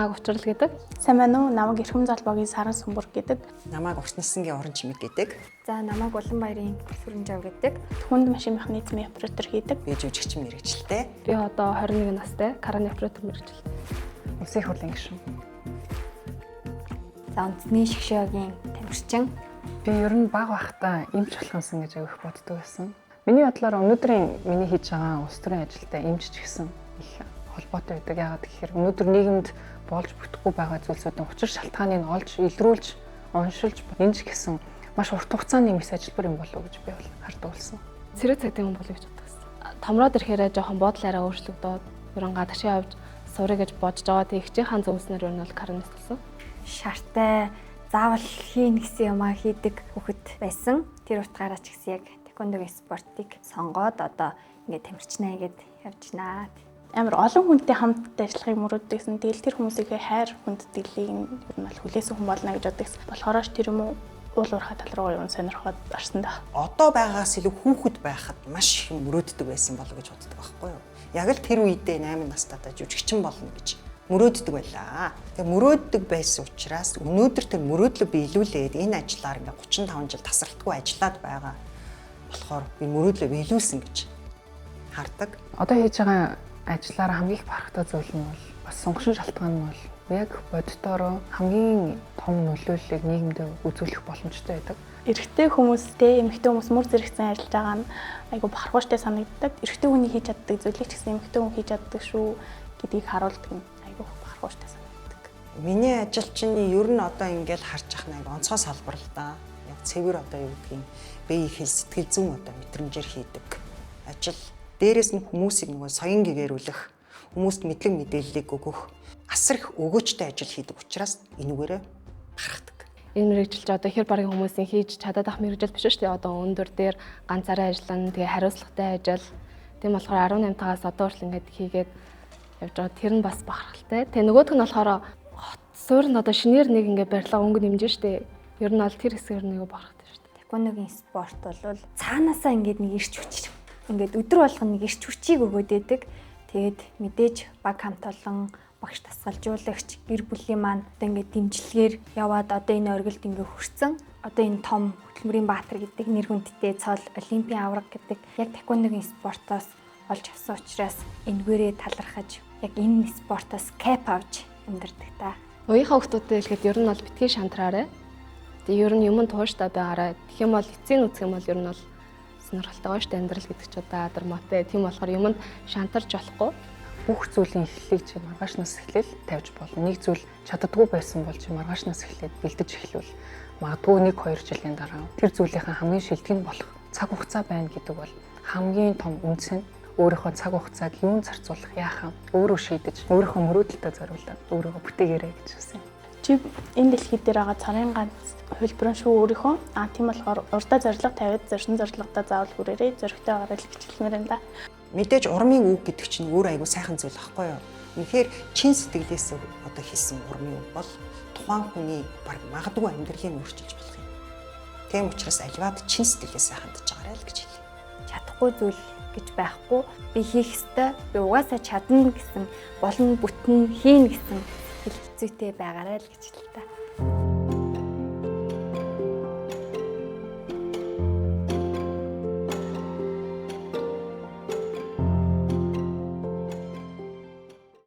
Намайг Учрал гэдэг. Сайн байна уу? Намайг Эрхэм Золбоогийн Саран Сүмбүр гэдэг. Намайг Уртнасангийн Уран Чимэг гэдэг. За, намайг Уланбаярын Сүрэнжав гэдэг. Хүнд машин механизмын оператор хийдэг. Би жүжигчин мэргэжилтэй. Би одоо 21 настай, краны оператор мэргэжилтэй. Улсын их хурлын гишүүн. За, үндэсний шгшөөгийн тамирчин. Би ер нь бага байхдаа эмч болох юмсан гэж аяг их боддог байсан. Миний бодлоор өнөөдрийн миний хийж байгаа улс төрийн ажилтай эмч ч гэсэн их холбоотой байдаг. Яагаад гэхээр өнөөдөр нийгэмд болж бүтэхгүй байгаа зүйлсүүдийн учир шалтгааныг олж, илрүүлж, уншилж энэ ч гэсэн маш урт хугацааны мэс ажилбар юм болов уу гэж би бол хардаг болсон. Цэрэг цагтын хүн болов гэж боддог гэсэн. Томроод ирэхээрээ жоохон бодол арай өөрчлөгдөөд ер нь гадагшаа явж сурах гэж бодож байгаа. Тэг ихчийн зөвлөснөр ер нь бол каранист болсон. Шартай заавал хийн гэсэн юмаа хийдэг хүүхэд байсан. Тэр утгаараа ч гэсэн яг тэквондогийн спортыг сонгоод одоо ингээд тамирчнаа гэд явжнаа. Амар олон хүнтэй хамт ажиллахыг мөрөөддөгсэн. Тэгэл тэр хүмүүсийнхээ хайр хүндэтгэлийг нь ер нь бол хүлээсэн хүн болно гэж боддогсэн. Болохоор ч тэр юм уу уул уурхай тал руу ер нь сонирхоод орсон да. Одоо байгаагаас илүү хүүхэд байхад маш их мөрөөддөг байсан болов гэж боддог байхгүй юу? Яг л тэр үедээ 8 настайдаа жүжигчин болно гэж мөрөөддөг байлаа. Тэгээ мөрөөддөг байсан учраас өнөөдөр тэр мөрөөдлөө биелүүлээд энэ ажлаар ингээ 35 жил тасралтгүй ажиллаад байгаа болохоор би мөрөөдлөө биелүүлсэн гэж хардаг. Одоо хийж байгаа ажлаараа хамгийн их барахтай зүйл нь бол бас сонгошин шалтгаан нь бол яг боддороо хамгийн том нөлөөллийг нийгэмдээ үзүүлэх боломжтой байдаг. Эрэгтэй хүмүүстэй эмэгтэй хүмүүс мөр зэрэгцэн ажиллаж байгаа нь айгу бахархууштай санагддаг. Эрэгтэй хүний хийж чаддаг зүйлийг ч гэсэн эмэгтэй хүн хийж чаддаг шүү гэдгийг харуулдаг нь айгу бахархууштай санагддаг. Миний ажил чинь ер нь одоо ингээл харж ах нэг онцгой салбар л да. Яг цэвэр одоо юу гэдгийг бие хэл сэтгэл зүйн одоо мэдрэмжээр хийдэг ажил. Дээрээс нь хүмүүсийг нөгөө соён гэгэрүүлэх, хүмүүст мэдлэг мэдээллийг өгөх асар их өгөөжтэй ажил хийдэг учраас энүүгээрээ бахархдаг. Энэ мэргэжил ч одоо хэр баргийн хүмүүсийн хийж чадаад ах мэргэжил биш шүү дээ. Одоо өндөр дээр ганцаараа ажиллана, тэгээ хариуцлагатай ажил. Тийм болохоор 18 тагаас одоо хүртэл ингээд хийгээд явж байгаа. Тэр нь бас бахархалтай. Тэгээ нөгөөх нь болохоор хот суурьнд одоо шинээр нэг ингээд барилга өнгө нэмж штэ. Ер нь бол тэр хэсгээр нэг бахархалтай шүү дээ. Тэквондогийн спорт бол цаанаасаа ингээд нэг ирч хүч ингээд өдөр болгоно нэг ирч хүчийг өгөөд байдаг. Тэгээд мэдээж баг хамт олон багш дасгалжуулагч гэр бүлийн маань одоо ингээд дэмжлэгээр яваад одоо энэ оргилд ингээд хүрсэн. Одоо энэ том хөдөлмөрийн баатар гэдэг нэр хүндтэй цол олимпийн аварга гэдэг яг тэквондогийн спортоос олж авсан учраас энэгээрээ талархаж яг энэ спортоос кайф авч амьдардаг та. Уяхаа хүмүүстэй хэлэхэд ер нь бол битгий шантраарай. Тэгээ ер нь юм тууштай байгаарай. Тэгэх юм бол эцсийн үзэх юм бол ер нь бол сонирхолтой гоё штэ амьдрал гэдэг ч удаа адармаатай. Тийм болохоор юмд шантарч болохгүй. Бүх зүйлийн эхлэлийг чи маргаашнаас эхлээл тавьж болно. Нэг зүйл чаддаггүй байсан бол чи маргаашнаас эхлээд бэлдэж эхлүүл магадгүй 1-2 жилийн дараа тэр зүйлийнхээ хамгийн шилдэг нь болох цаг хугацаа байна гэдэг бол хамгийн том үнц нь өөрийнхөө цаг хугацааг юун зарцуулах яхаа өөрөө шийдэж өөрийнхөө мөрөөдөлтөд зориулаад өөрийгөө бүтээгээрэй гэж хэлсэн. Чи энэ дэлхий дээр байгаа цорын ганц хувилбар нь шүү өөрийнхөө. А тийм болохоор урдаа зорилго тавиад зорьсон зорилгодоо заавал хүрээрэй. Зоригтой байгаарай л гэж хэлмээр юм да. Мэдээж урмын үг гэдэг чинь өөр айгүй сайхан зүйл байхгүй юу? Үнэхээр чин сэтгэлээс одоо хийсэн урмын үг бол тухайн хүний баг магадгүй амьдралыг өөрчилж болох юм. Тийм учраас аливаад чин сэтгэлээсээ хандж байгаарай л гэж хэлье. Чадахгүй зүйл гэж байхгүй. Би хийх ёстой. Би угаасаа чадна гэсэн болно бүтэн хийн гэсэн хэлцүүтэй байгаарай л гэж хэлээ та.